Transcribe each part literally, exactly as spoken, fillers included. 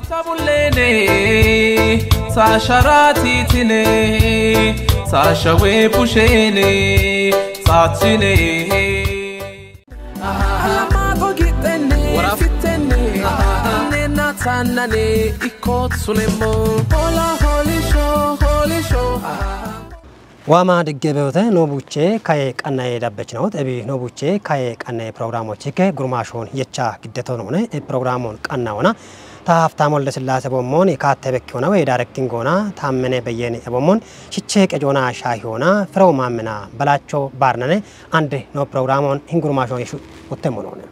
Tabulene, sasharatitine, sashawe pushene, satine. Mago gitene, fitene, nena tanane, ikotsunemo. Hola, holy show, holy show. Waama digge beyote noo buuchee kaye qannaye dabbechinawot ebi noo buuchee kaye qannaye pirogiraamochikke gurmaashoon yecha giddeton hune e pirogiraamoon qannaawona. Ta haftaam Wolde Sillaase boommoon kaatte bekkiyoona wey daayirektingoona taammene beyyeen eboommoon shichee qejoona shaahiyoona firew maammina balaacho baarnane ande noo pirogiraamoon hin gurmaashoon yeshu uttemmonoone.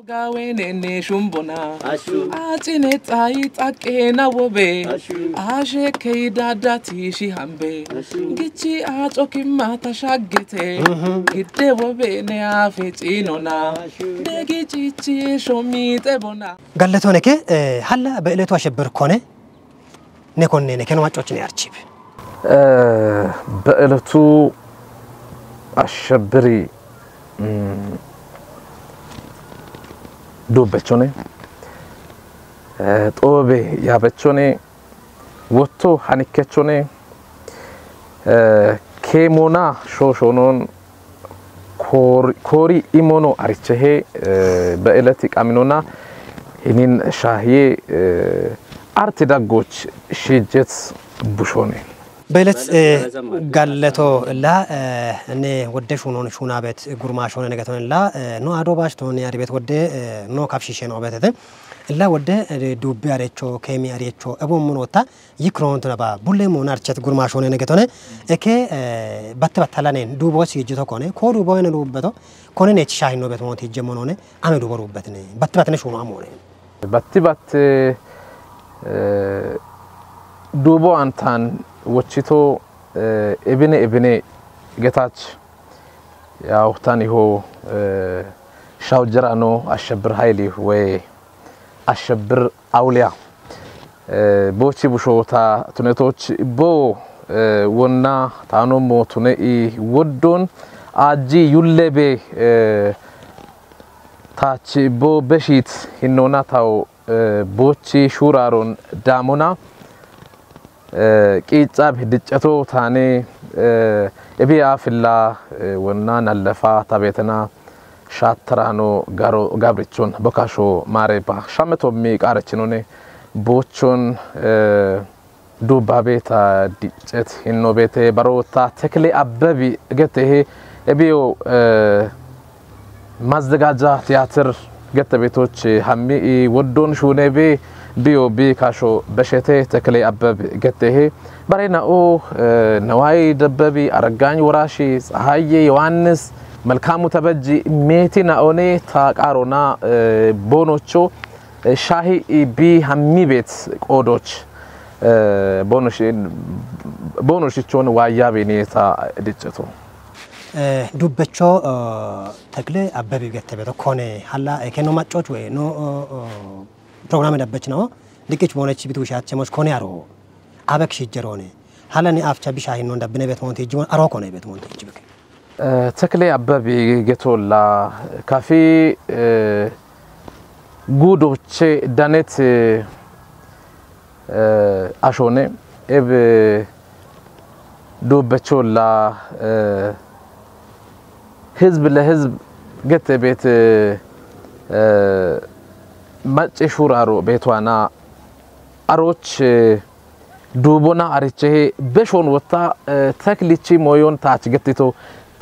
Gawenene shumbona. Ashu. Achine tsayi tsakena wobe. Ashu. Ashe keida dati shi hambe. Ashu. Gichi acho kimata shagete. Mhm. Gidde wobe ne afe chinona. Ashu. De gichichi shomite bona. Galletone ke eh, halla be'eletu ashebir kone ne konne ne keno maccochine archive. Eh, be'eletu ashebiri mm, dubbechone eh, xoobe yaabechone wotto hanikkechone eh, keemona shooshonon koori imono arichehe eh, be'eleti qaminona hinin shaahiye eh, arti daggoch shijet bushone. Belet eh, galleto la eh, ne wodde shunon shunabet gurmashone negeton la eh, no adobash ton yaribet wodde eh, no kafshishen obetete. Illa wodde eh, dubbi arecho kemi arecho ebo munota yikron tunaba bulle mun archet gurmashone negetone eke eh, batte battalanen dubo sijito kone ko dubo ene dubbeto kone ne chishahin obet monti jemonone ame dubo rubbetne batte battene shuno amone. Batti batte eh, duubo antaan wochito eh, ebine ebine getaach yaawtan iho eh, shawjera no ashebir hayli we ashebir awliya eh, bochi bushota tunetoch bo eh, wonna tano mo tune i woddon aji yullebe eh, tachi bo beshit hinona tawo eh, bochi shuraron damona eh, qiicab dicceto tane eh, ebi afilla eh, wonna nallefa tabetena shatterano garo gabrichon bokasho mare ba shameto mi qarechinone bochon eh, dubbabeta diccet hinno bete barota tekle abbebi getehe ebiyo eh, mazdagaja tiyatir gete betoch hammi i woddon shune be biyo bi kasho beshete tekle abbeb getehe bare na o eh, nawai debbebi aragany worashi tsahaye yohannis malkamu tabajji meti na one ta qarona eh, bonocho eh, shahi i bi hammi bet qodoch eh, bonosh bonoshichon wayabeni ta dicceto. Eh, dubbecho eh, tekle abbebi gettebeto kone halla eh, keno maccoch we no eh, eh, programe dabbech no diqich bonech bitu shache moch kone aro abek shijjerone halla ni afcha bisha hinnon dabbine bet monti jibon aro kone bet monti jibik. Eh, tekle abbebi getolla kafi eh, gudoche danet eh, eh, ashone ebe dubbecholla eh, hizb le hizb gete bet eh, eh, macce shuraro betwana aroch eh, dubona arichehe beshon wotta eh, teklichi moyon tach getito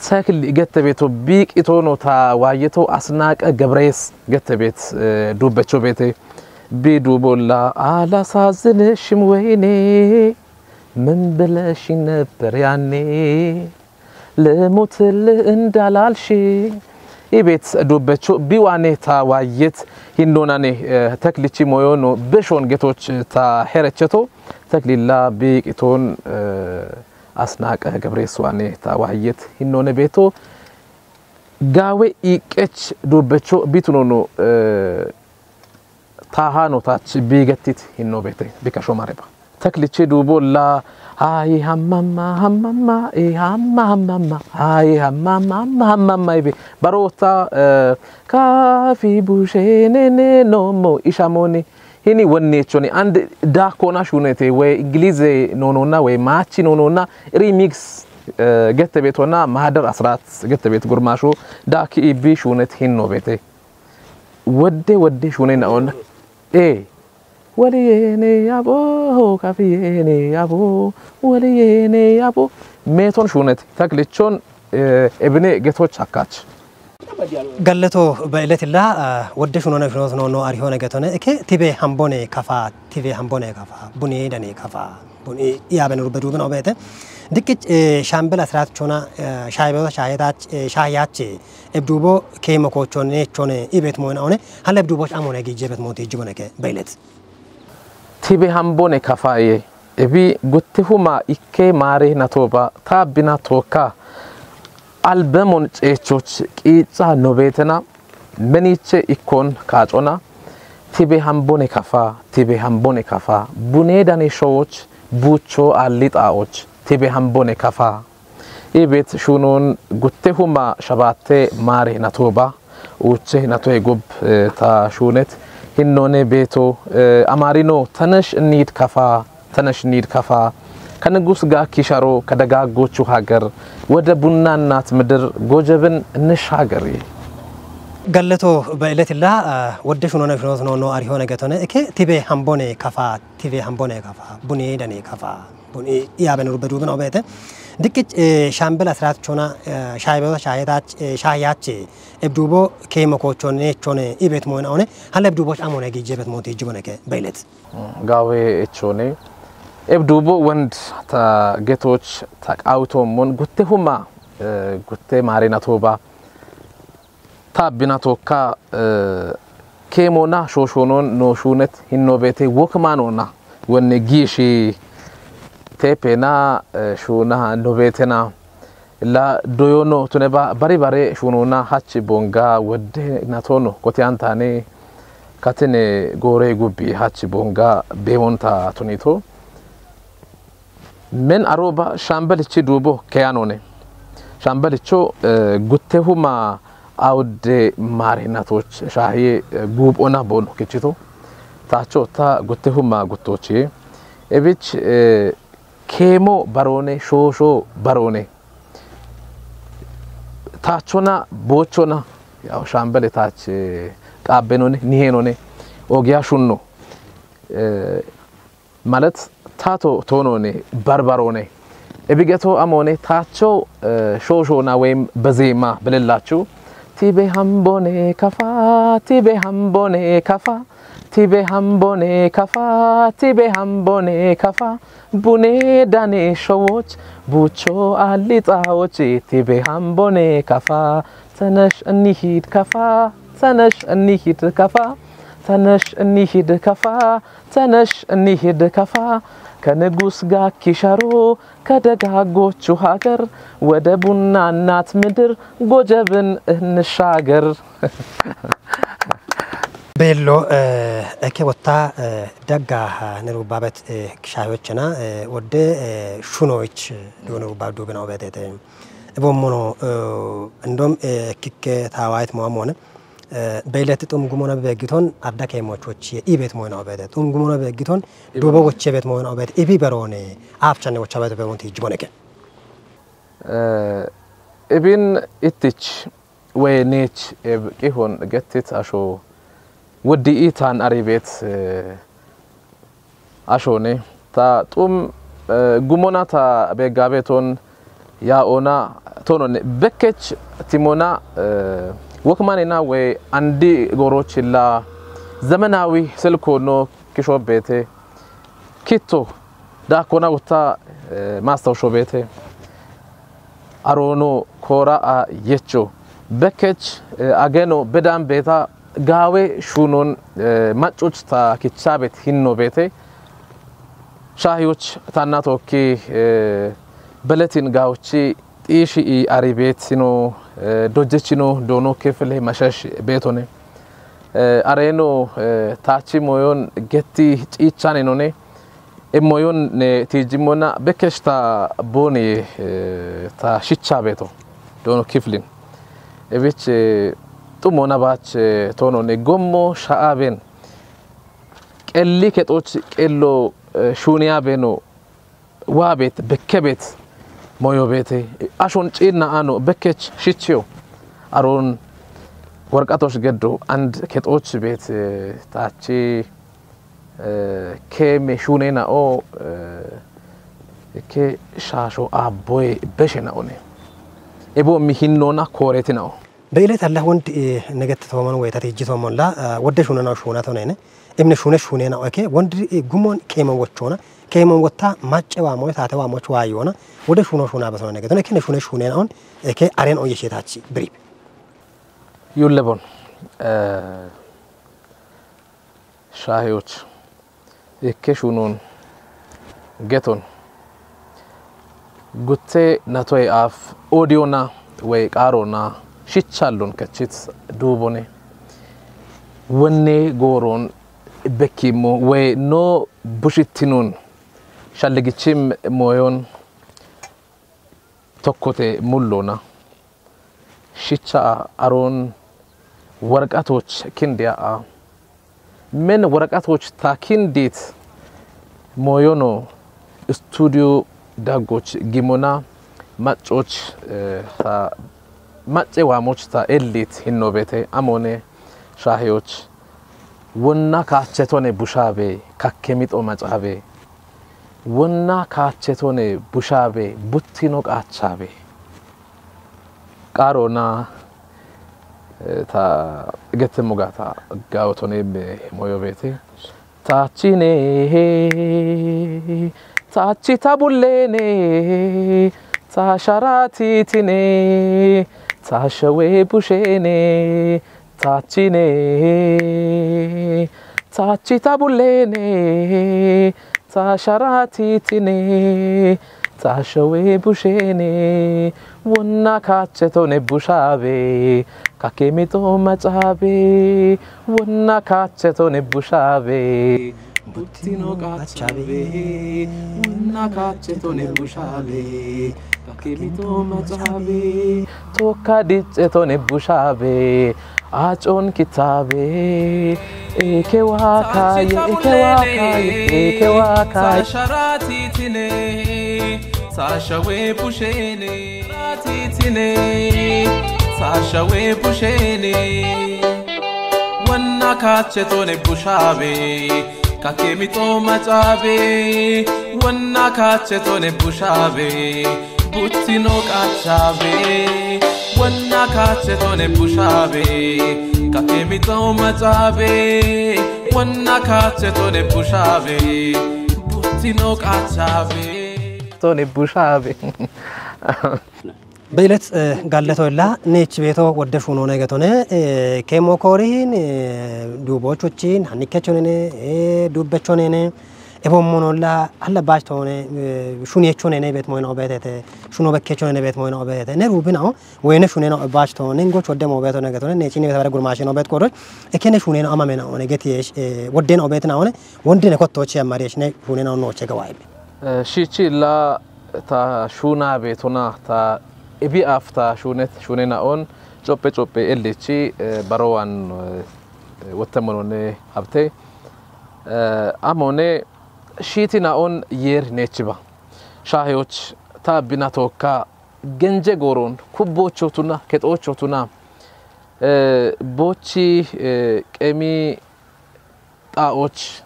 tekli gete beto biqitono ta wayeto asnaqe gebres gete bet eh, dubbecho bete bi dubolla alasazine shim weyne ምን ብለሽ ነበር ያኔ ልሙትልህ እንዳላልሽ ኢቤት ዱበቾ ቢዋኔ ታ ዋየት ሂንዶናኔ ተክልቺ ሞዮኖ በሾን ጌቶች ታ ሄረቸቶ ተክሊላ ቢቂቶን አስናቀ ገብሬስ ዋኔ ታ ዋየት ሂንዶነ ቤቶ ጋዌ ኢቄች ዱበቾ ቢቱኖኖ ታሃኖታች ቢገቲት ሂኖ ቤቴ ቢከሾ ማሬባ Takliche duubolla, "Ayi hammamma, hammamma, e hamma hammamma, ayi hammamma, hamma hammamma," ibe. Baroota, eh, "Kaafi bushe nene nomo ishamoni." Hini wonne choni and daakona shunete we Ingilize nonona we maachi nonona remix, eh, gette betona Mahadar Asrat gette bet gurmasho daaki ibi shunet hinno bete. Wodde wodde shune na on. Eh. Wali yene yabo, kafi yene yabo, wali yene yabo. Meton shunet, taklichon, eh, ebine getoch akach. Galleto be'eletilla, eh, wodde shunone shunot no, no arihone getone. Eke tibe hambone kafa, tibe hambone kafa, buni dani kafa, buni iyaben rubbe duben obete. Dikich, eh, shambel asrat chona, eh, shaybe shayetach, eh, shayache. Ebdubo kemo kochone chone ibet moyna one. Hal ebduboch amone gije bet moti jibone ke be'elet. Tibe hambone kafaye. Ebi guttihuma ikke mare natoba tabbina toka. Albemon cechoch qica nobetena meniche ikkon kacona. Tibe hambone kafa, tibe hambone kafa. Bune dane showoch bucho alitaoch. Tibe hambone kafa. Ibet shunun guttihuma shabate mare natoba. Uche natoe gub, eh, ta shunet. Hinnone beto, eh, amarino, "Tanesh nid kafa, tanesh nid kafa. Kangus ga kisharo, kadaga gochu hagar. Wada bunna nat midir, gojebin nish hagari." Galleto be'eletilla, eh, wodde shunone shunot no, no arihone getone. Eke tibe hambone kafa, tibe hambone kafa. Buni dani kafa. Buni iyaben rubbe duben obete. Dikich, eh, shambel asrat chona, eh, shaybe shayetach, eh, shayache. Ebdubo kemo kochone chone ibet moyna one. Hal ebduboch amone gije bet moti jibone ke be'elet. Gawe echone. Ebdubo wand ta getoch ta qawto mon gutte huma, eh, gutte mare natoba. Tabbina toka, eh, kemona shoshonon no shunet hinno bete wokmanona. Wonne gishi tepena, eh, shuna no betena. La doyono tuneba bari bare shununa hachi bonga wodde natono. Kotiantane katene gore gubbi hachi bonga bewonta tunito. Men aroba shambelichi dubo keyanone. Shambelicho, eh, guttehuma awde mare natoch shahiye, eh, gub ona bono kichito. Tacho ta guttehuma guttochi. Ebich, eh, kemo barone, shosho barone. Tachona, bochona. Yaw shambele tach, eh, qabbenone, nihenone. Ogiya shunno. Eh, ማለት ታቶ ቶኖኔ በርበሮኔ። እብገቶ አሞኔ ታቸው፣ እ፣ ሾሾና ወይም በዜማ ብልላችሁ። ቲቤ ሀምቦኔ ከፋ፣ ቲቤ ሀምቦኔ ከፋ፣ ቲቤ ሀምቦኔ ከፋ፣ ቲቤ ሀምቦኔ ከፋ። ቡኔ ዳኔ ሸዎች፣ ቡቾ አሊጣዎች። ቲቤ ሀምቦኔ ከፋ፣ ተነሽ እንሂድ ከፋ፣ ተነሽ እንሂድ ከፋ፣ ተነሽ እንሂድ ከፋ። ተነሽ እንሂድ ከፋ፣ ከንጉስ ጋር ኪሻሮ፣ ከደጋጎቹ ሀገር፣ ወደ ቡና እናት ምድር ጎጀብን እንሻገር። ቤሎ፣ እ፣ እኬ ወታ፣ እ፣ ደጋ፣ እ፣ ንሩባበት፣ እ፣ ኪሻዮችና፣ እ፣ ወደ፣ እ፣ ሹኖች ዱንሩባ ዱብናው በቴቴ እቦሞኖ፣ እ፣ እንዶም፣ እ፣ ኪኬ ታዋይት ሞሞነ በይለት ጡም ጉሞነ በጊቶን አዳ ከሞቾች የኢቤት ሞይና ኦቤት ጡም ጉሞነ በጊቶን ዱቦ ወቼ ቤት ሞይና ኦቤት ኢቢ በሮኔ አፍቻኔ ወቻ ቤት በሮን ትጅቦነከ። እ፣ ኢቢን ኢትች ወይ ኔች ኤብ ቂሆን ገትት አሾ ውዲ ኢታን አሪ ቤት፣ እ፣ አሾኔ ታ ጡም፣ እ፣ ጉሞና ታ ቤጋቤቶን ያኦና ቶኖኔ በኬች ቲሞና፣ እ፣ ወክማኔና ወይ አንዲ ጎሮችላ ዘመናዊ ስልኮኖ ኪሾቤቴ ኪቶ ዳኮና ውታ፣ እ፣ ማስታውሾ ቤቴ አሮኖ ኮራ አ የቾ በኬች፣ እ፣ አገኖ በዳም ቤታ ጋዌ ሹኖን፣ እ፣ ማጮች ታ ኪቻ ቤት ሂኖ ቤቴ ሻሂዎች ታና ቶኪ፣ እ፣ በለቲን ጋዎቺ ጢሺ ኢ አሪ ቤት ሲኖ፣ እ፣ ዶጀቺኖ ዶኖ ክፍል መሸሽ ቤት ሆነ። እ፣ አሬኖ፣ እ፣ ታቺ ሞዮን ገቲ ጪቻኔ ኖኔ Emoyon ne tijimona bekeshta boni, eh, ta shicha beto. Dono kiflin. Evich, eh, tumona bach, eh, tono ne gommo sha'aben. Qelli ketoch qello, eh, shuniya beno. Wa bet, bekke bet, moyo bete. Ashon cinna ano bekkech shichiyo. Aron warqatoch geddo and ketoch bet, eh, tachi, eh, keme shunena o, eh, ke shasho abboy beshena one. Ebo mihinnona koretina o. Be'ilet Allah wond, eh, neget toomon weyta tijji toomon la, eh, wodde shunena o shuna tonene. Emne shune shunena o eke wond, eh, gumon kemon wochona. Kemon wotta macce wa moy tate wa moch wa yona. Wodde shuno shuna besona neget. Eke ne shune shunena on eke aren o yeshe tachi brip. Yullebon. Eh, Shahiyoch. Ikke shunon. Geton. Gutte natoy af odiyona wey qarona shichallon kachit dubone. Wonne goron bekkimo wey no bushittinon shalligichim moyon tokkote mullona. Shicha aron warqatoch kindiya a. Men warqatoch ta kindit moyono studio daggoch gimona maccoch, eh, ta macce wamoch ta ellit hinnobete amone shahiyoch wonna kachetone bushabe kakkemito macabe wonna kachetone bushabe buttino qachabe. Qarona, eh, ta gette mugata gawotone be moyo bete. Tachine, tachi ta bullene, ta sharatitine, ta shawe bushene, tachine, tachi ta bullene, ta sharatitine, ta shawe bushene, wonna kachetone bushabe, kakemito macabe, wonna kachetone bushabe. Buttino qachabe, wonna kachetone bushabe, kakemito macabe. Tokka dicchetone bushabe, acon kitabe, eke wakaye, eke wakaye, eke wakaye. Tasharatitine, tashawe bushene, ratitine, tashawe bushene. Wonna kachetone bushabe, kakemito macabe, wonna kachetone bushabe, buttino qachabe, wonna kachetone bushabe, kakemito macabe, wonna kachetone bushabe, buttino qachabe. Tone bushabe. Be'ilet, eh, galletoyla nech beto wodde shunone getone, eh, kemo korihin, eh, dubochuchin, hanikechonene, eh, dubechonene, ebommonolla alla bach tone, eh, shuniechonene bet moyno obetete, shuno bekkechonene bet moyno obetete. Ne rubinao, wene shuneno bach tone, ngoch wodde mo beto ne getone, nechini bet bare gurmashino bet koroch, ekene shuneno amamena one getiesh, eh, wodden obetna one, wondine kottochi amariyesh ne shuneno noche gawaibe. Eh, shichilla ta shuna betona, ta ibi afta shunet, shunena on, coppe coppe ellichi, eh, barowan, eh, wotte monone habte. Eh, amone shiti na on yer nechiba. Shahiyoch ta bina tokka genje goron, kubbochotuna, ketochotuna. Eh, bochi, eh, qemi xa'och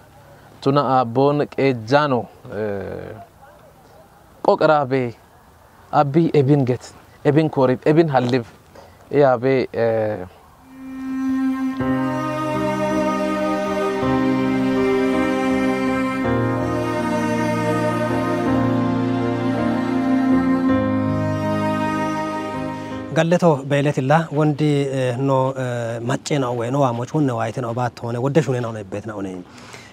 tuna abbon qejjano, eh, qoqrabe abbi ebin get, ebin korit, ebin hallib, yabe, eh, Galleto beeletilla wondi, eh, no, eh, maccena owe no waamoch wonne waayitena obaattoone wodde shunena one ebbeetna one.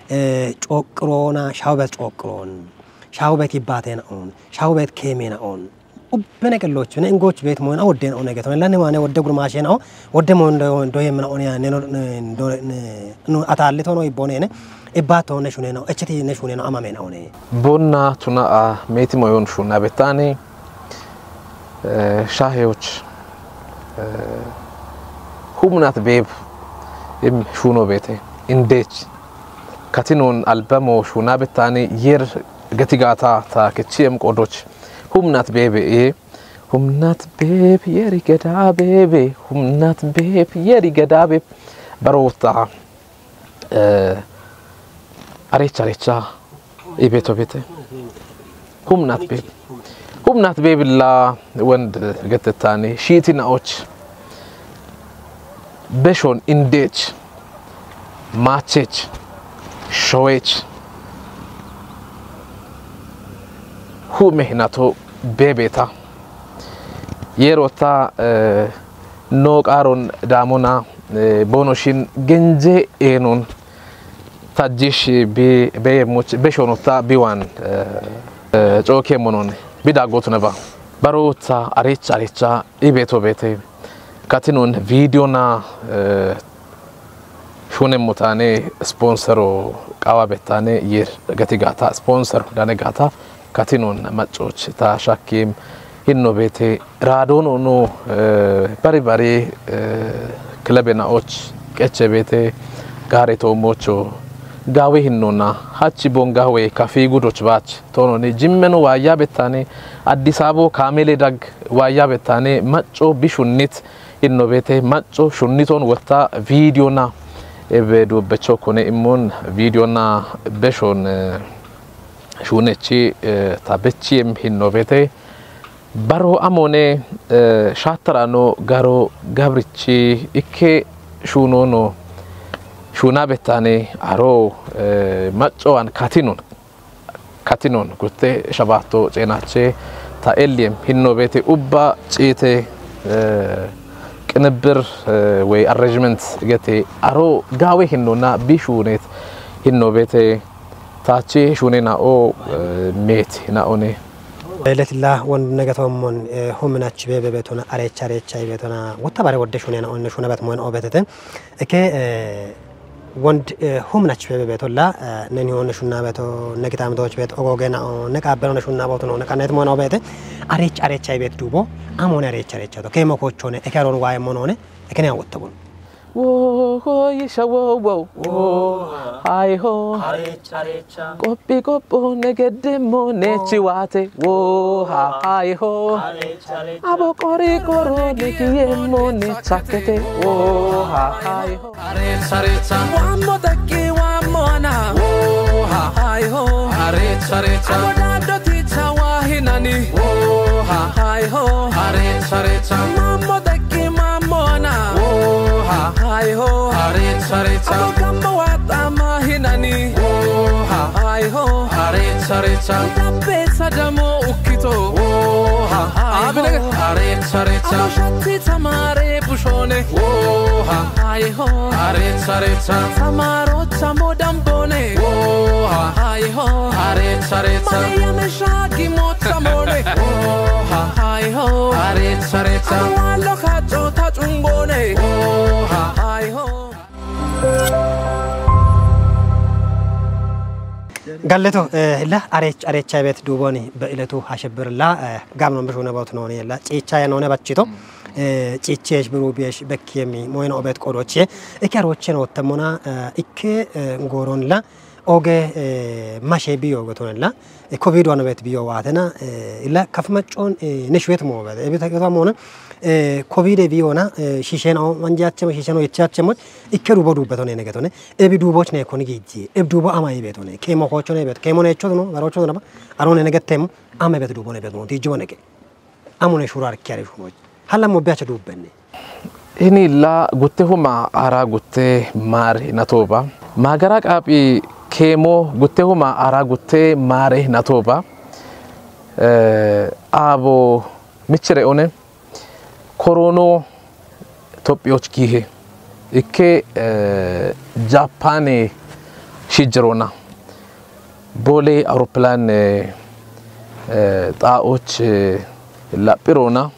Eh, cooqqiroona, shawubet cooqqiroon, shawubet yibbaatena on, shawubet keemena on. Ubbene qellochune ingoch bet moen awden one geton. Lanne mane wodde gurmashen aw, wodde mon do, do yemna one ya, neno, ne, do, ne, nu atalli tono ibone ne, ibba to ne shune no, echeti ne shune no, amamen one. Bonna tuna a meti moyon shuna betani, eh, shaheoch, eh, humnat beb im shuno bete, indech. Katinon albamo shuna betani yer getigata ta kechiem qodoch. Humnat bebe, eh, humnat beb yeri geda bebe, humnat beb yeri geda beb. Barota, eh, arecha, arecha, ibeto bete. Humnat beb. Humnat beb la wend getetani, shiti na och. Beshon indech, machech, shoech, hume hinato bebeta. Yerota, eh, no qaron damona, eh, bonoshin genje enon. Tajjish bi, be much, be shonota bi wan, eh, eh, choke monon, bi dagotu neba. Barota arich, aricha, ibeto bete. Katinon video na, eh, shune mutane sponsoro qawa betane yer gati gata sponsor dane gata. Katinon macoch ta shakkim hinno bete radon ono, eh, bari bari, eh, klebe na och qeche bete gare to mocho gawe hinnona hachi bonga we kafi gudoch bach tono ni jimmeno waya betane Addis Ababa kamele dag waya betane maco bishunnit hinno bete maco shunniton wotta video na ebe dubbecho kone immon video na beshon, eh, shunechi, eh, ta bechiem hinno bete. Baro amone, eh, shatarano garo gabrichi ikke shunono shuna betane aro, eh, maco an katinon. Katinon gutte shabato cenache ta eliem hinno bete ubba cite, eh, ቅንብር፣ eh, ወይ arrangement gete aro gawe hinnona bishunet hinno bete tachi shune na o, eh, met na one. Letilla won negatomon, eh, hominach bebe betona arecha arecha betona wotta bare wodde shune na one shuna bet mon obetete. Eke, eh, wond, eh, humnach bebe betolla, eh, neni hon shunna beto, ne kitam doch bet, ogoge na o, ne qabbe hon shunna boto no, ne kanet mon obete. Arech, arech ay bet dubo, amone arech, arech to. Kemo kochone, eke aron waye monone, eke ne awotto bon. Wo ho yisha wo wo. Wo ha. Ay ho. Arech, arech. Qophi qopho ne gedde mo ne chiwate. Wo ha, ay ho. Abo qori qoro ne kiyemmo ne chakkete. Wo ha, ay ho. Arecha, arecha. Wammo daqi wammo ana. Wo ha, ay ho. Arecha, arecha. Abo dado ticha wahinani. Wo ha, ay ho. Arecha, arecha. Mammo daqi mammo ana. Wo ha, ay ho. Arecha, arecha. Abo gammo wata mahinani. Wo ha, ay ho. Arecha, arecha. Utappe sadamo ukkito. Wo ha, ay ho. Arecha, arecha. Abo shatti tamare bushone. Wo ha, ay ho. Arecha, arecha. Tamaro tamo dambone. Wo ha, ay ho. Arecha, arecha. Maya me shagi mo tamone. Wo ha, ay ho. Arecha, arecha. Awalo kacho ta chungone. Wo ha, ay ho. Galleto, eh, la arech, arech ay bet duboni be iletu hashebir la, eh, gamnon bishu ne bot noni la, chicha ya none bachito, eh, chiche esh biru biesh bekkemi, moen obet qoroche, ikke aroche no temona, eh, ikke, eh, ngoron la, oge, eh, mashe biyo goton la, eh, covid wan obet biyo watena, eh, illa kaf macon, eh, neshwet mo obet, ebi ta kota mona, eh, covid e biyo na, eh, shishen o manjachemo, shishen o yechachemo, ikke dubo dubetone ne getone, ebi duboch ne koni giji, eb dubo ama ibetone, kemo kochone bet, kemo ne chodono, garo chodono ba, arone ne getem, ama bet dubone bet mo, tijibone ke. Amone shurar kiyare shumoj. Hala mo biacha dubenne. Ini la gutte huma ara gutte mar hinatoba. Magara qapi kemo gutte huma ara gutte mar hinatoba. Eh, abo michire one korono Tophiyoch gihe. Ikke, eh, Japane shijirona. Bole aeroplan, eh, eh, xaoch, eh, Laphirona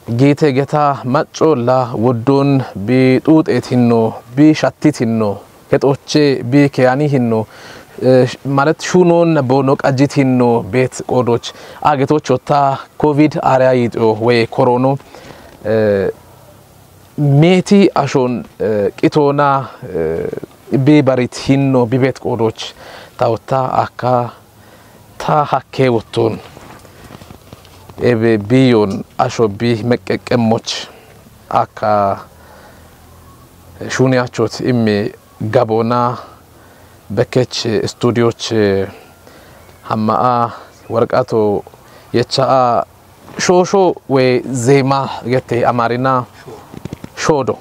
giite geta maccoolla woddon bi xuuxeetinno, bi shattitinno, kexoche bi keyanihinno, eh, sh-, ማለት ሹኖን ቦኖ ቀጅቲኖ ቤት ቆዶች አገቶች ወታ ኮቪድ አርያ ይጥዮ ወይ ኮሮኖ፣ eh, meeti ashon, eh, qitoona, eh, bi barit hinno bi beet qoodoch ta wotta akka ta hakke wotton ebe biyon asho bi meqqeqqemmoch akka shuniyachot immi gabona bekkech studioch, eh, hamma'a warqato yecha'a shoosho we zeema gette amarina shoodo,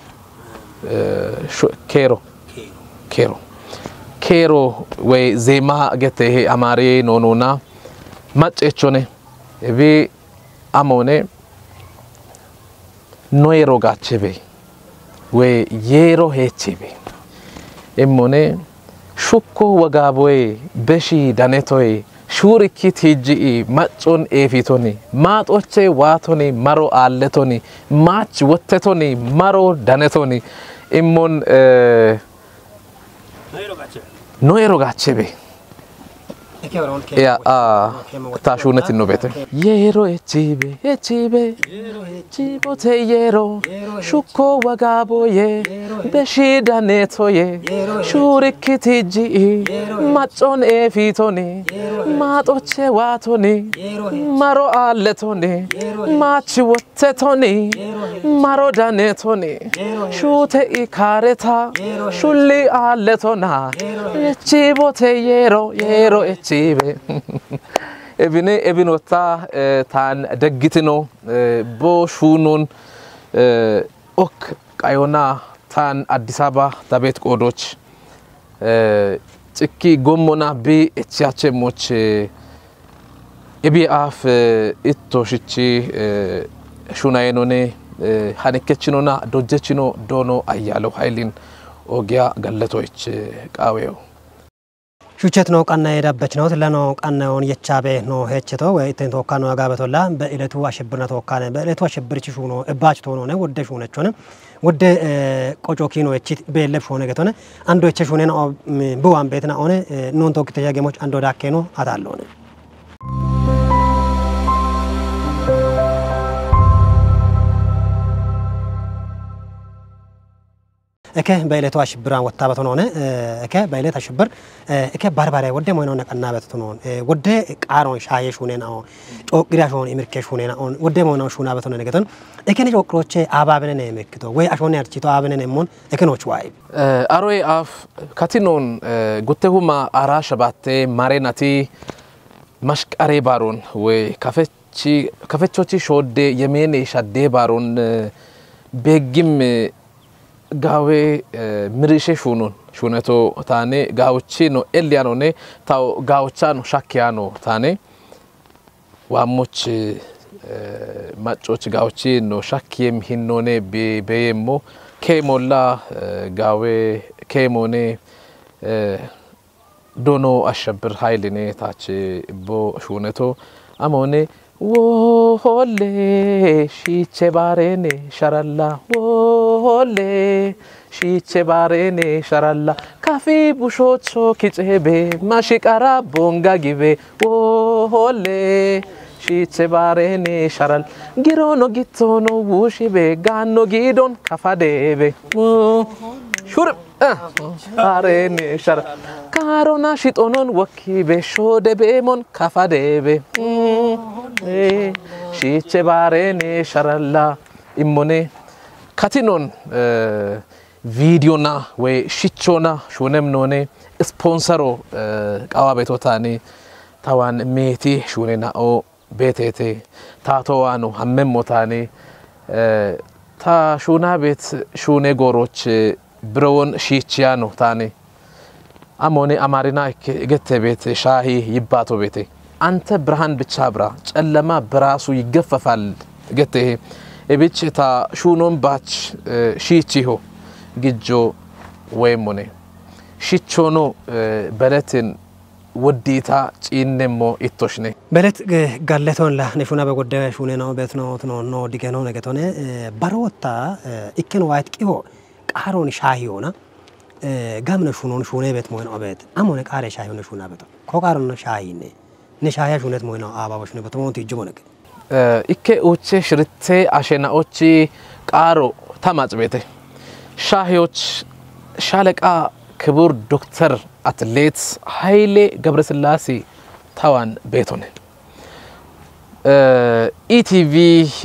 eh, sho-, keero, keero, keero we zeema gette he amari nonona maccechone ebi amone no yeero gaachebe we yeero heechebe. Emmone shukko wagaaboye beshi danetoye shuurikki tiijji'i maccon eefitoni maaxoche waatoni maro aalletoni maach wottetoni maro danetoni immon, eh, no yeero gaachebe. Eke waroon ke Ya, ah, ta shuunetin no beete. Yeero echibe, echibe. Chibote yeero, shukko wagaaboye, beshi danetoye, shuurikki tiijji'i, maccon eefitoni, maaxoche waatoni, maro aalletoni, maachi wottetoni, maro danetoni, shuute ikaareta, shulli aalletona, echibote yeero, yeero echibe. Ebine, ebinotta, eh, taan deggitino, eh, bo shuunon, eh, ok qayona taan Addis Ababa ta beet qoodoch, eh, cikki gommona bi echiyache moch, eh, ebi aaf, eh, itto shichi, eh, shunayenone, eh, hanekkechinona dojjechino doono ayyalo haylin ogiya gallatoyich, eh, qaaweyo. Shuchet no qanna yedabbech no, lano qanna on yechabe no hecheto, we itten tokka no agabe tolla, be iletu ashebirna tokkane, be iletu ashebirchi shuno, ebbach to no ne, wodde shunechone, wodde, eh, qoco kino echit, be leb shone getone, ando eche shunen o, mm, buwan betna one, eh, non tokkite yagemoch ando dakkeno atallone. Eke baileto ashibbiran wottabaton one, eh, eke bailet ashibbir, eh, eke barbare wodde moyno ne qannabeton on, eh, wodde qaaron shaye shunen on, coqira shon imirke shunen on, wodde moyno shunabeton ne geton. Eke ne coqiroche ababene ne mekito, we ashone archito abene ne mon, eke noch wai. Eh, aroy af katinon, eh, gutte huma ara shabatte marenati mashqare baron, we kafechi, kafechochi shodde yemene shadde baron, eh, begim, eh, Gaawe, eh, mirishe shunon, shuneto taane, gaawuchi no elliyano ne, tawo gaawucha no shakkiya no taane, waammoch, eh, maccoch gaawuchi no shakkiyem hinnone be-, beyemmo, keemolla, eh, gaawe keemone, eh, Dono Ashabbir Hayline tache bo shuneto amone woholle shiche barene sharalla woholle shiche barene sharalla kafi bushocho kicebe mashiqara bonga gibe woholle shiche barene sharal girono gittono wushibe ganno gidon kafadebe. Wo-, shur-, eh, barene shar-, karona shitonon wokkibe shodebe mon kafadebe. Mm, eh, shiche barene sharalla immone katinon, eh, video na we shichona shunem none sponsoro, eh, qawa betotani tawan meti shune na o betete, tato wano hammemmo tani, eh, ta shuna bet shune goroch, eh, birowon shichiyano tani. Amone amarina ikke gette bete shahi yibbato bete. Ante birhan bicha bira, cellema birasu yiggeffefal gette he. Ebich ta shunon bach, eh, shichiho gijjo wemone. Shichono, eh, beletin woddiita ciinnemmo ittoshine. Belet, eh, galleton la ne shuna be godde shune no bet no no no digeno negetone, eh, barotta, eh, ikken wayt qiho qaron shahiyona, eh, gamne shunon shune bet moyen obet. Amone qare shahiyona shuna beto. Ko qaron shahine. Ne shahiya shunet moyen aba shune beto mon tijjo moneke. Eh, ikke uche shirite ashenaochi qaro tamac bete. Shahiyoch shaleka kibur doktor atlet Hayle Gabresillasse tawan betone. Eh, E T V,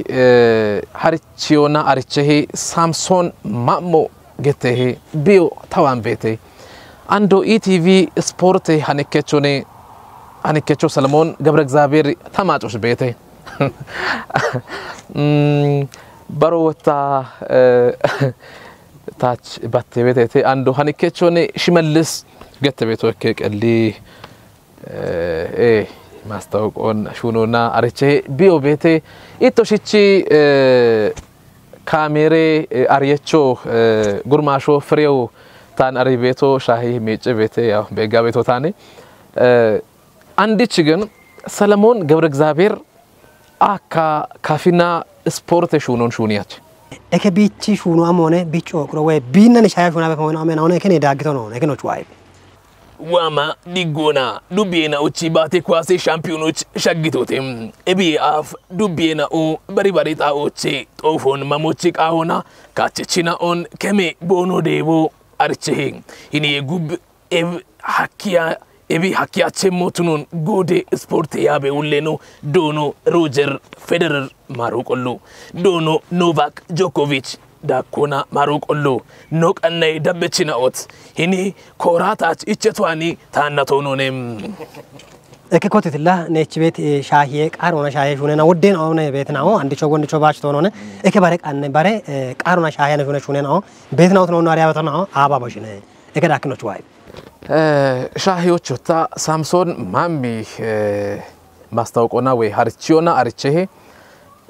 eh, harichiyona arichehe Samson Ma'mo gettehe biyo tawan bete. Ando E T V sporte hanikechone, hanikecho Salomon Gabre Egzaabeer tamacosh bete. Mm, baro wotta, eh, tach batte betete. Ando hanikechone Shimellis gette beto ekke qelli, eh, eh, mastawoqon shunona ariche biyo bete. Itto shichi, eh, kamere, eh, ariyecho, eh, gurmasho Firew tan ari beto shahi miice bete, yaw, bega beto tani. Eh, Andich ግን ሰለሞን ገብረ እግዚአብሔር akka kafina sporte shunon shuniyach. Eke bichi shunu amone bicho kro we binna ne shaya shuna be amone amone eke ne dagito no eke no chwai. Wama diggona dubbiena uchi bate kwase shampiyoonoch shaggitote. Ebi af dubbiena u bari bari ta uchi xofon mamochi qahona kachechina on keme bono debo archehe. Ini gub ev hakkiya ebi hakkiya chemmo tunon gode sporte yabe ulleno dono Roger Federer maru qollo dono Novak Djokovic dakkona maru qollo no qannay dabbechina ot hini koratach ichetuani taanna tonone. Eke kotitilla nech bet, eh, shahiye qarona shahiye shunena wodden one bet nao andicho gondicho bach tonone eke bare qanne bare, eh, qarona shahiye ne shune shunena o bet nao tono ariya bet nao aba boshine. Eke dakkino chwai. Eh, shahiyochota Samson Mammi, eh, mastawoqona we harichiyona arichehe,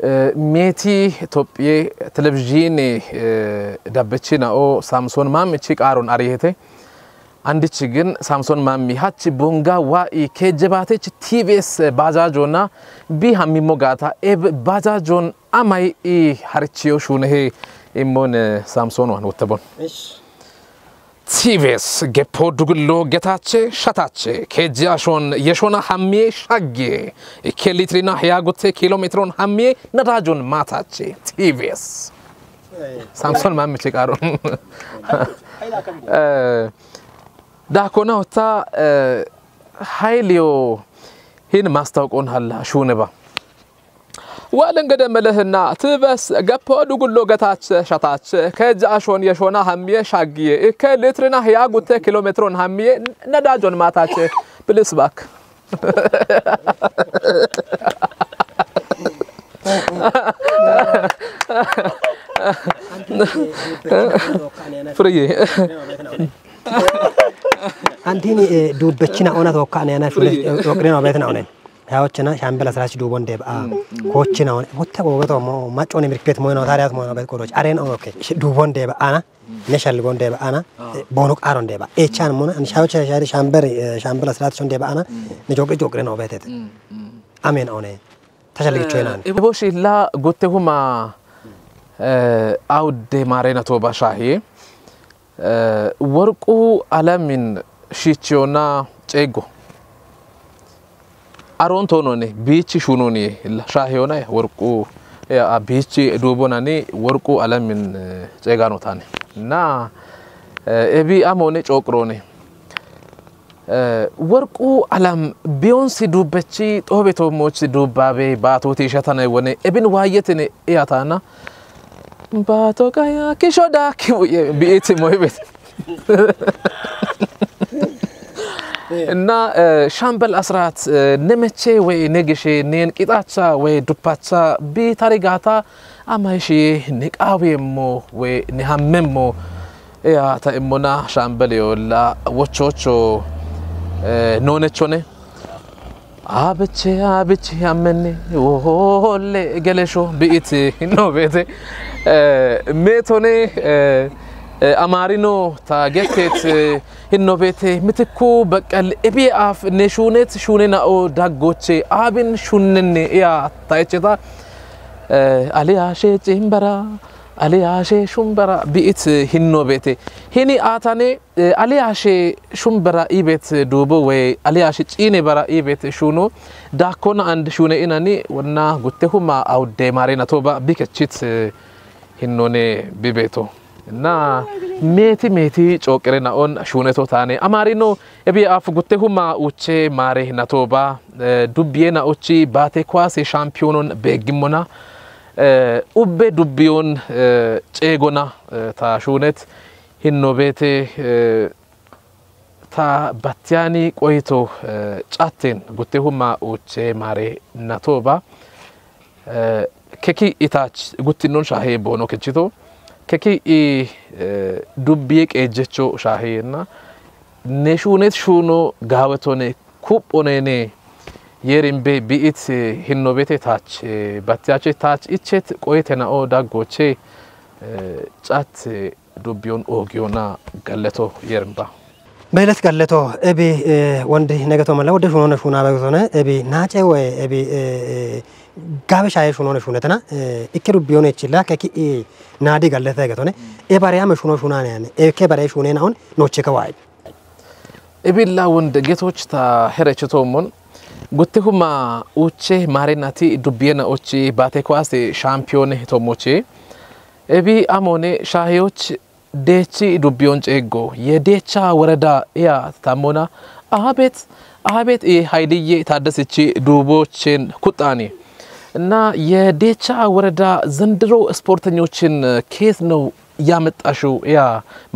eh, meti Itophiye televizhine, eh, dabbechina o Samson Mammi chi qaron ariyete. Andich ግን ሳምሶን ማሚ ሀች ቦንጋ ዋኢ ከጀባቴች ቲቪኤስ ባጃጆና ቢ ሀሚሞ ጋታ ኤብ ባጃጆን አማይ ኢ ሀርችዮ ሹነሄ ኢሞን ሳምሶን ዋን ወተቦን። እሺ። ቲቪኤስ ገፖ ዱግሎ ገታቼ ሸታቼ ከጂ አሾን የሾና ሀሚዬ ሻጌ ኢኬ ሊትሪና ህያጉቴ ኪሎ ሜትሮን ሀሚዬ ነዳጆን ማታቼ ቲቪኤስ ሳምሶን ማምቼ ቃሮ። እ፣ ዳኮና ወታ፣ እ፣ ኃይልዮ ሂን ማስታውቆን ሀላ ሹንባ። ወል እንግደ ምልህና ትበስ ገፖ ድጉሎ ገታች ሸታች ከጃሾን የሾና ሀምዬ ሻግዬ እከ ሊትርና ህያ ጉቴ ኪሎ ሜትሮን ሀምዬ ነዳጆን ማታች ብልስ ባክ። ፍርዬ። Antini, eh, dubbechina ona tokka ne ana shule, eh, okre no bet na onen. Yawochina shambela srach dubon deba. Kochina on. Hotta go beto mo, macho ne mirket mo no tariat mo no bet koroch. Aren on oke. Dubon deba ana. Ne shalgon deba ana. Eh, bono aron deba. E chan mo an shawocha shari shamber, eh, shambela srach shon deba ana. Ne jogre jogre no betet. Amen one. Tashalgi choinan. Ebo shilla gotte huma, eh, aude marena to bashahi. Eh, worqu alamin shichiyona cego. Aron tonone, bichi shunoni, shahiyona worqu, eh, a bichi dubonani worqu alamin, eh, cegano tane. Na, eh, ebi amone coqrone. Eh, worqu alam biyonsi dubbechi xobe toommochi dubbabe baatoti ishatanay wone ebin waayetene iyatana. Baato qaya kisho daakki bu'ye bi'iti moybet. እና, eh, ሻምበል አስራት, eh, nemeche we negishe nen qixacha we dupacha bi tarigata ama ishi ne qawemo we ne hammemo eya ta immona ሻምበል yolla wochocho, eh, nonechone. Abeche, abeche, ammenne, woholle, gelesho, bi'iti, no bete. Eh, metone, eh, Eh, Amaarino ta getteet, eh, hinno beete Mitikku Beqqel ebi aaf ne shuuneet shuune na'o daggoche aabin shunnenne iya ta echeta, eh, Aliyaashe Cimbera, Aliyaashe Shumbera bi'it, eh, hinno beete. Hini aatane, eh, Aliyaashe Shumbera iibet duubo we Aliyaashe Ciine bara iibet shuuno. Daakkona and shuune inani wonna gutte huma awudde maare natoba bikechit, eh, hinnone bibeto. Na meeti meeti cooqire na'on shuuneto taane. Amaarino ebi aaf gutte huma uche maare natoba, eh, dubbiye na'ochi baate kwaase shampiyoonon beegimmona, eh, ubbe dubbiyon, eh, ceegona, eh, ta shuunet hinno beete, eh, ta battiyani qoyito, eh, catten gutte huma uche maare natoba, eh, keki itaach guttinnon shaahe boono kechito. Keki i, eh, dubbiye qeejjecho shaahe yenna. Ne shuunet shuuno gaawetone kuphonene yeerin be bi'it, eh, hinno beete taach, eh, battiyache taach ichet qoyite na'o daggoche, eh, catte dubbiyon oogiyona galleto yeerin ba. Beelet galleto ebi, eh, wondi negeto mala wodde shuunone shuuna begetone ebi naace woye ebi, eh, eh, gaabe shaaye shuunone shuunetena, eh, ikke dubbiyon echilla keki i naadi gallete getone. E bare ame shuuno shuunane ane. E ke bare shuune na'on noche ka waay. Ebilla wonde getoch ta herechetoomon gutte huma uche maare nati dubbiye na'ochi baate kwaase shampiyone toomoche. Ebi amone shaaheyoch deechi dubbiyon ceeggo. Ye deecha woreda iya tammona aabet, aabet i Hayliye Taaddesichi duubochen kuxxani. እና የዴቻ ወረዳ ዘንድሮ ስፖርተኞችን ከየት ነው ያመጣሽው? ያ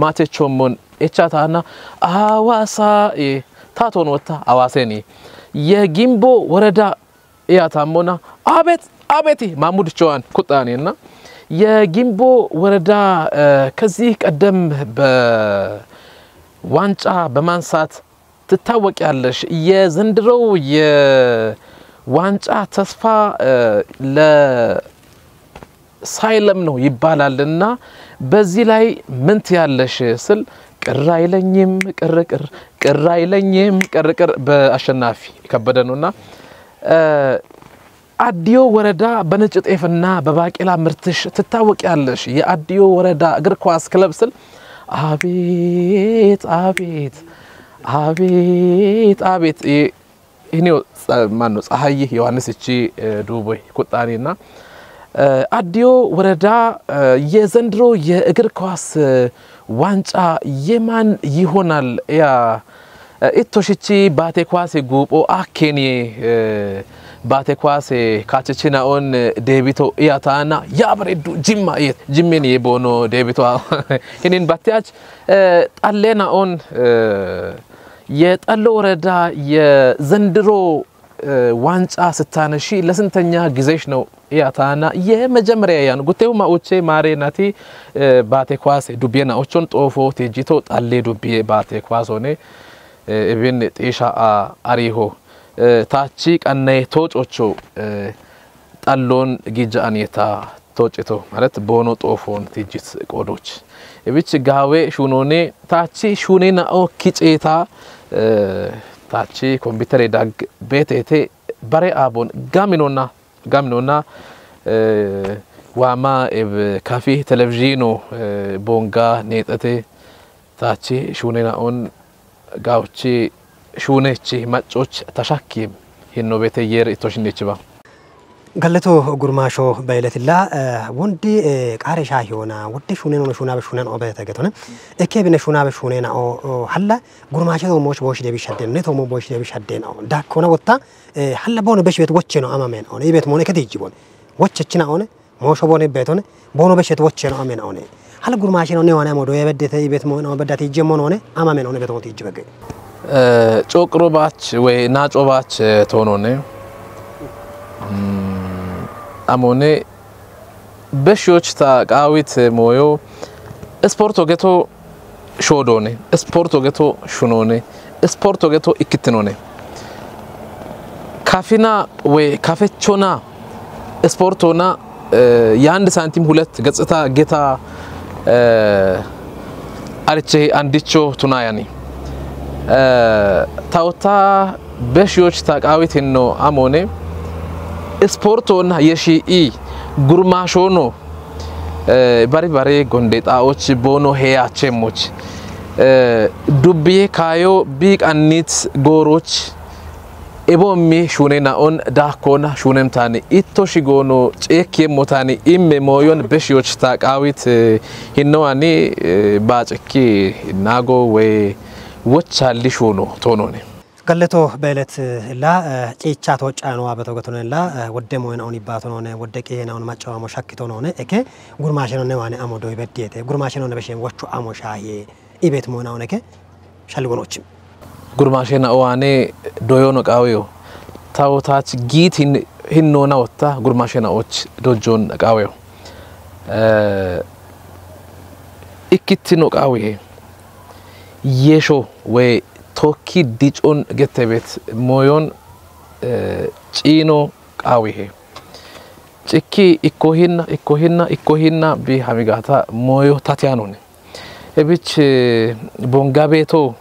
ማቴ ቾሞን ኤቻታና አዋሳ፣ እ፣ ታቶን ወታ አዋሴኒ። የጊምቦ ወረዳ እያታሞና አቤት አቤት ማሙድ ቸዋን ኩጣኔና የጊምቦ ወረዳ፣ እ፣ ከዚህ ቀደም በዋንጫ በማንሳት ትታወቂያለሽ። የዘንድሮው የዋንጫ ተስፋ፣ እ፣ ለሳይለም ነው ይባላልና በዚህ ላይ ምን ትያለሽ ስል ቅር አይለኝም ቅርቅር፣ ቅር አይለኝም ቅርቅር በአሸናፊ ከበደ ነውና፣ እ፣ አዲዮ ወረዳ በነጭ ጤፍና በባቄላ ምርትሽ ትታወቂያለሽ። የአዲዮ ወረዳ እግር ኳስ ክለብ ስል አቤት አቤት አቤት እ፣ ይህኔው ጸ-፣ ማን ነው? ፀሐይ ዮሐንስ እቺ፣ እ፣ ዱቦይ ቁጣኔና፣ እ፣ አዲዮ ወረዳ፣ እ፣ የዘንድሮ የእግር ኳስ፣ እ፣ ዋንጫ የማን ይሆናል? ያ፣ እ፣ ኢቶሽቺ ባቴ ኳሴ ጉጶ አኬኔ፣ እ፣ ባቴ ኳሴ ካቸቺናኦን ዴቢቶ እያታና ያበሬዱ ጅማ እየት ጅሜን የቦኖ ዴቢቶ ይህንን ባቴያች፣ እ፣ ጣሌናኦን፣ እ፣ የጠሎ ወረዳ የዘንድሮ፣ እ፣ ዋንጫ ስታነሺ ለስንተኛ ጊዜሽ ነው? ያታና የመጀመሪያ ያን ጉቴው ማኡቼ ማሬ ናቲ፣ እ፣ ባቴ ኳስ ዱቤና ኦቾን ጦፎ ቴጂቶ ጣሌ ዱቤ ባቴ ኳስ ሆኔ፣ እ፣ እብን ጤሻ አ-፣ አሪሆ፣ እ፣ ታቺ ቀነይ ቶጮቾ፣ እ፣ ጣሎን ጊጃ አኔታ ቶጭቶ ማለት ቦኖ ጦፎን ቴጂት ቆዶች እብች ጋዌ ሹኖኔ ታቺ ሹኔ ናኦ ኪጬታ፣ እ፣ ታቺ ኮምፒውተር ዳግ ቤቴቴ በሬ አቦን ጋሚኖና ጋምኖና፣ እ፣ ዋማ ኤብ ካፊ ቴሌቪዥኖ፣ እ፣ ቦንጋ ኔጠቴ ታቺ ሹኔናኦን ጋውቺ ሹኔቺ ማጮች ተሻኪም ሂኖ ቤቴ የር ኢቶሽኔችባ። ገለቶ ጉርማሾ በይለትላ፣ እ፣ ወንዲ፣ እ፣ ቃሬ ሻሂዮና ወዲ ሹኔን ሆነ ሹና በሹኔን ኦበ ተገቶነ። እኬ ብነ ሹና በሹኔና ኦ፣ ኦ፣ ሀላ ጉርማሸ ቶሞች ቦሽ ደቢ ሸዴን፣ ኔ ቶሞ ቦሽ ደቢ ሸዴን ኦ። ዳኮነ ወታ፣ እ፣ ሀለ ቦነ በሽ ቤት ወቼ ነው አማሜን ኦነ። ይቤት ሞነ ከትይጂ ቦነ። ወቼ ችና ኦነ፣ ሞሾ ቦነ ቤት ኦነ፣ ቦኖ በሽ ቤት ወቼ ነው አሜን ኦነ። ሀለ ጉርማሼ ነው ኔ ዋና ሞዶ የበደተ ይቤት ሞነ በዳት ይጀ ሞን ኦነ፣ አማሜን ኦነ ቤት ሞት ይጅ በገ። እ፣ ጮቅሮ ባች ወይ ናጮ ባች ቶኖነ። እም፣ አሞኔ በሽዮች ታ ቃዊት ሞዮ ስፖርት ወገቶ ሾዶኔ፣ ስፖርት ወገቶ ሹኖኔ፣ ስፖርት ወገቶ ኢክትኖኔ። ካፊና ወይ ካፈቾና ስፖርቶና፣ እ፣ የአንድ ሳንቲም ሁለት ገጽታ ጌታ፣ እ፣ Ariche andicho tunayani. Eh, tawta beshiyoch taqawit hinno amone. Sporton yeshi i gurmashono. Eh, bari bari gonde xaoch bono heyachemoch. Eh, dubbiye kayo bi qannit goroch. Ebo mi shune na'on dakona shunem tani itto shigono cekiemo tani imme moyon beshiyoch taqawit, eh, hinno ani, eh, bacekki nago we wochali shuno tonone. Galleto beelet illa, eh, ciicha to caano abeto gatonella, eh, wodde moyna oni batonone, wodde qiyena on maccawa mo shakkitonone, eke gurmashenone wane amo doy beddiete. Gurmashenone beshen wochu amo shahiye. Ibet moyna oneke shalli wonochim. Gurmashe na owane doyono qawiyo. Tawo tach giit hin-, hinno na otta gurmashe na och dojjon qawiyo. Eh, ikkittino qawihe. Yesho we tokki dicon gettebet moyon, eh, ciino qawihe. Cikki ikko hinna, ikko hinna, ikko hinna bi hamigata moyo tatiyanone. Ebich, eh, bonga beto,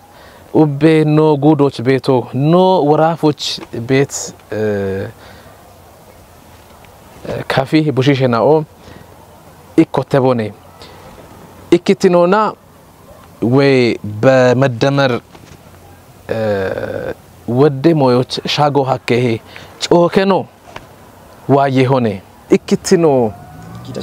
ubbe no gudoch beto, no worafoch bet, eh, eh, kafi bushishe na'o ikko tebone. Ikkitinona we be meddemer, eh, wedde moyoch shago hakkehe coke no waye hone. Ikkitino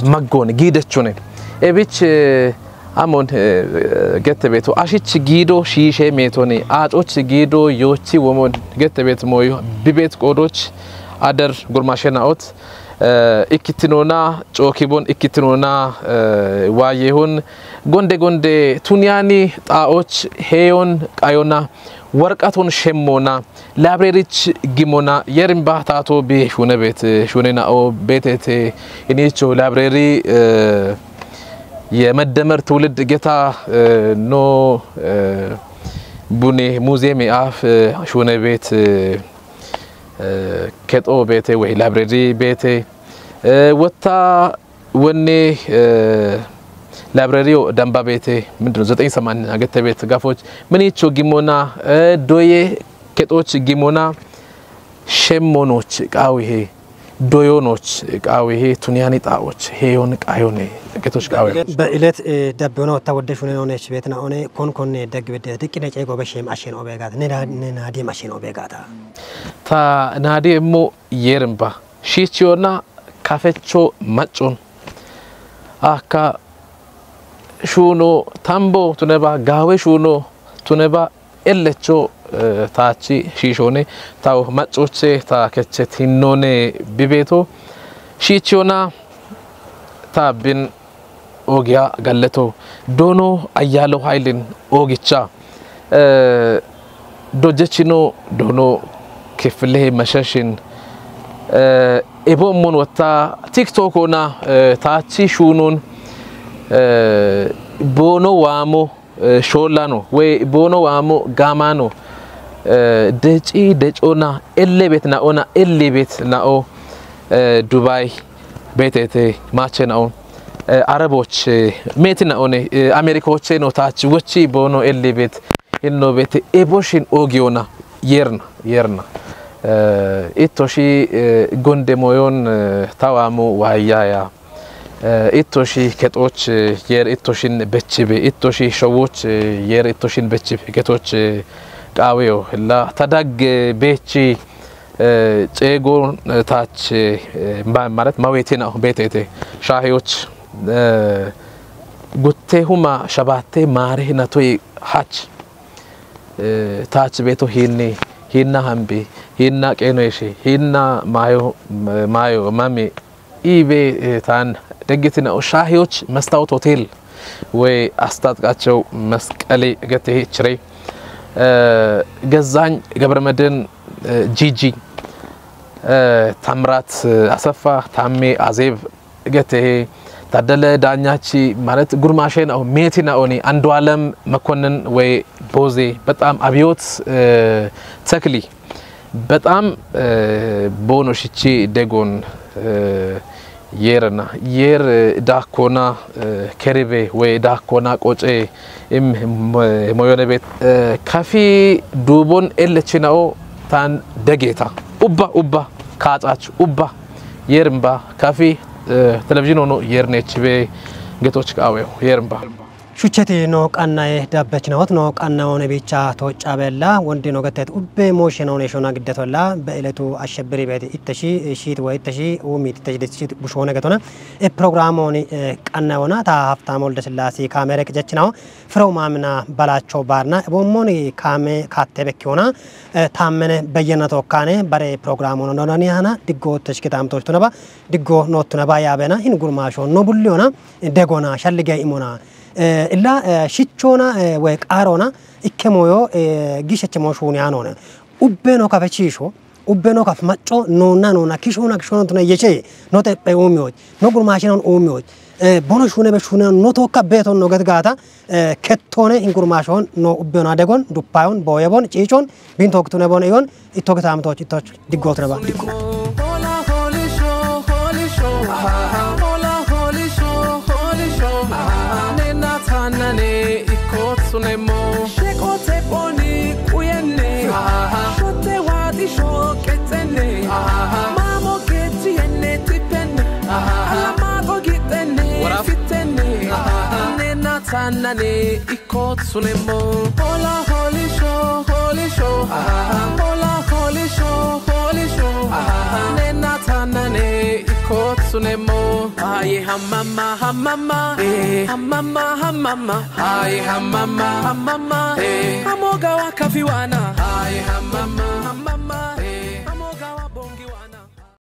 maggone, gidechune. Ebich, eh, amon, eh, gette beto. Ashich gido shishe metone. Acoch gido yochi womon gette bet moyo. Bibet qodoch ader gurmashe na'ot. Eh, ikkitinona, cokibon, ikkitinona, eh, wayehon. Gonde gonde, tunyani, ta'och, heyon, qayona, warqaton shemmona, library ch-, gimona, yerin bahtato bi shune bet, eh, shune na'o betete, inicho library, eh, የመደመር ትውልድ ጌታ፣ eh, no, eh, buni muziemi af, eh, shune bet, eh, eh, keto bete, we library bete, eh, wota wone, eh, library o damba bete, mindino, ዘጠኝ ሰማንያ gette bet gafoch, minicho gimona, eh, doye ketoch gimona, shemmonoch qawihe, doyonoch qawihe, tunyani ta'och, heyon qayone, getoch qawihe. Be ilet, eh, dabbe ona otta wodde shune none, shibet na one, kon konne dag bedde, dikkine cego be shem ashen obegat, ne da-, ne nadim ashen obegata. Ta nadi emmo yerimba. Shichiona kafecho machon. Aka shuno tambo tuneba gawe shuno tuneba ellecho, eh, tachi shishone tawo machoche ta kechet hinone bibeto. Shichiona ta bin ogiya galleto. Dono Ayyalo Haylin ogicha. Eh, dojechino dono kifle mashashin. Eh, ebo mon wata TikTok ona, eh, tachi shunun, eh, bono wamo, eh, sholano, we bono wamo gamano, eh, deci decona, elle bet na ona, elle bet na o, eh, Dubai, betete, mache na on, eh, Araboche, eh, meti na one, eh, Amerikoche no tachi, wochi bono, elle bet, inno bete, eboshin ogiona, yerna, yerna. Eh, itoshi, eh, gonde moyon, eh, tawamo wayaya. Eh, ittoshi kexoch, eh, yer ittoshin bechibe, ittoshi showoch, eh, yer ittoshin bechibe, kexoch, eh, qaweyo, la tadag, eh, bechi, eh, cego, eh, tach, eh, ma-, maret maweti na betete, shahiyoch, eh, gutte huma shabate mare na toy hach, eh, tach beto hinni, hinna hambi, hinna qenoeshi, hinna mayo, mayo mami, Ibe, eh, tan deggetina o shahiyoch መስታወት ሆቴል ወይ አስታጥቃቸው መስቀሌ ገቴ ችሬ፣ eh, ገዛኝ ገብረመድህን፣ eh, ጂጂ፣ eh, ታምራት፣ eh, አሰፋ፣ ታሜ፣ አዜብ ገቴ፣ ታደለ ዳኛቺ ማለት ጉርማሼ ነው፣ ሜቲ ነው፣ እኔ አንዱ ዓለም መኮንን ወይ ቦዜ በጣም አብዮት፣ eh, ተክሊ በጣም፣ eh, bono shichi degon, eh, Yeerna, yeer, eh, daakkona, eh, keribe, we daakkona qoce, im, mo-, moyone bet, eh, kafi dubon ellechinao tan degeta. Ubba, ubba, kaacach, ubba, yeermba, kafi, eh, televizyon ono yeernechibe getoch kaawe, yeermba. Shucheti no qannaye dabbechinawot no qannawoone bicha toocca bella, wondi no gettet ubbe mooshe noone shona giddetolla, be eletu ashebiri beeti itteshi, shiit wo itteshi, uumi itteshi disichit bushoone getona. E programooni, eh, qannawona ta hafta molde sillasi kaamere qijechinawo. Firo maamina balacho baarna, bommoni kaame katte bekkiwona, eh, taammene beyyena tokkaane, bare programoona nonani hana, diggo teshki taamtoch tunaba, diggo no tunaba yaabena, hin gurmaasho no bulliyona, degona, shallige imona. Eh, illa, eh, shichoona, eh, we qaarona, ikke moyo, eh, gisheche mo shuuni anone. Ubbe no kafe chisho, ubbe no kaf macco, nonna nonna, kishona kishona tuna yeche, no teppe umiyo, no gurmaashe non umiyo. Eh, bono shune be shune no tokka beton no get gaata, eh, kettone in gurmaashon no ubbe no adegon, duppayon, boyebon, cichon, bin toktune bon iyon, ittoke taamtoch, ittoch diggotre ba, diggo. Hola holisho, holisho, aha. Hola holisho, holisho, aha. Nena tanane ikotsunemo. Shekote boni kuyenne, aha. Shote wati shoketene, aha. Mamo ketiyenne tipenne, aha. Alamato gitene, fitenne, aha. Nena tanane ikotsunemo. Hola holisho, holisho, aha. Hola holisho, holisho, aha. Nena tanane ikotsunemo. Aye hamama, hamama, eh. Hamama, hamama, aye hamama, hamama, eh. Amoga wakafiwana, aye hamama, hamama.